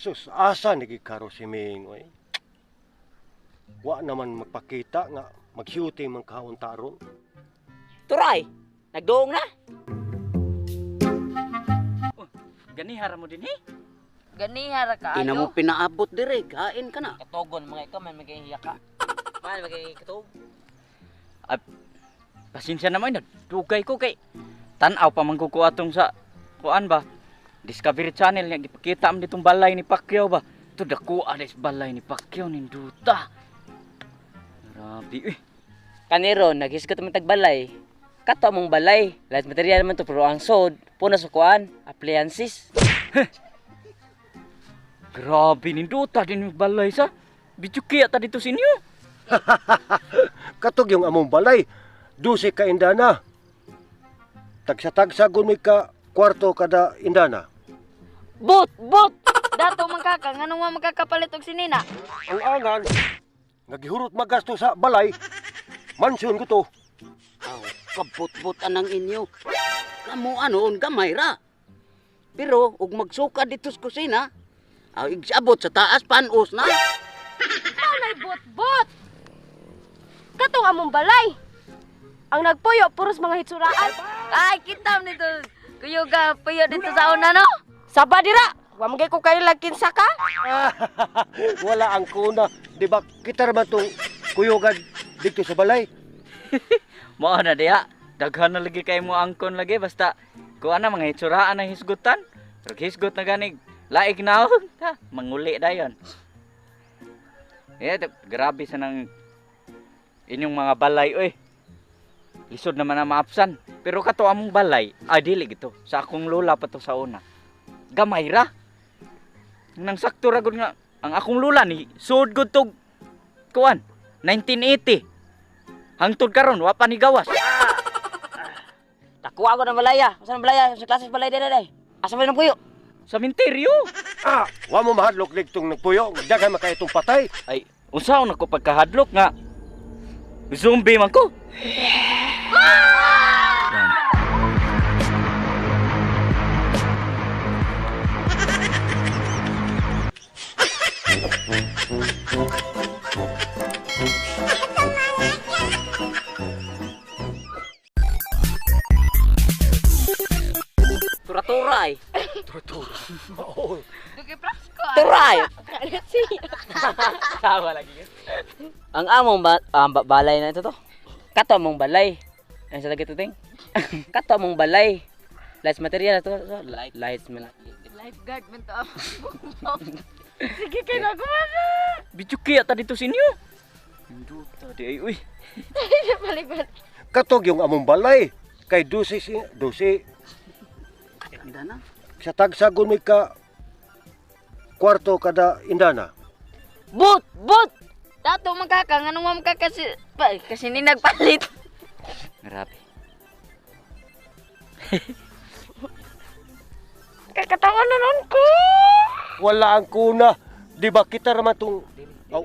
Sus, asa ni gikaro si Ming oy? Wa naman magpakita nga mag-shooting man kaon taron. Turay, nagdoong na. Ganihara mo din eh. Ganihara ka Di na mo pinaabot dire, kain ka na. Katogon mga ikaw man maging ka. Man maging katog. Pasensya na mo, nagdugay ko kay tan-aw pa man ko ko atong sa kuan ba. Discovery Channel nga gipakita man ditong balay ni Pacquiao ba. To dako alis balay ni Pacquiao ninduta. Grabe eh. Kaniron naghisgot man tagbalay. Kato among balay, light material man to pero ang sod puna sa kuan, appliances. Grabe ninduta din yung balay sa. Bidyo kaya ta dito sa inyo. Katog yung among balay, 12 ka indana. Tagsa-tagsa gud mi ka kwarto kada indana. Bot, bot. Dato man kaka, nganong wa makakapalit og sinina? Ang angan, nagihurot magasto sa balay, mansyon ko to. Aw, kabot-bot anang inyo. Kamo anoon gamay ra. Pero ug magsuka dito sa kusina, aw igsabot sa taas panos na. Nay bot bot. Katong among balay. Ang nagpuyo puros mga hitsuraan. Ay, kita man dito. Kuyuga puyo dito sa una no. Saba dira. Wa man ko kayo kinsa ka. Wala ang kuna. Di ba kita raman tong kuyugan dito sa balay? Mao na diha. Daghan na lagi kay mo angkon lagi basta kuan na mga hitsuraan ang hisgutan. Pero hisgot na ganig laig na ako. Ha, manguli dayon. Eh, grabe sa nang inyong mga balay oy. Lisod naman na maapsan. Pero kato among balay, ay dili gito. Sa akong lola pa to sa una. Gamay ra. Nang sakto ra gud nga ang akong lola ni sud gud tog kuan 1980. Hangtod karon wa pa ni gawas. Takuha ko ng balaya. Asa ng balaya? Sa klase balay dai dai. Asa man ang puyo? Sa minteryo. Ah, wa mo mahadlok ligtong nagpuyo. Daghan man kay itong patay. Ay, unsaon ako pagkahadlok nga zombie man ko. Yan. Tura-turay. Oo. Dugay prasko. Turay. Siya. Tawa lagi. Ang among ba, balay na ito to. Kato among balay. Ano sa lagi ting? Kato among balay. Lights material to. So, lights man. Lifeguard man to among. Sige kay na gumana. Bidyo kaya ta dito sa inyo. Induta di ay uy. Balik-balik. Katog yung among balay. Kay 12 si 12 Indana. sa tagsa gud mi ka kwarto kada indana. Bot, bot. Dato man kaka, nganong wa makakasi pa, kasi ni nagpalit. Grabe. Kakatawa na nun ko. Wala ang kuna. Di ba kita raman tong... Aw,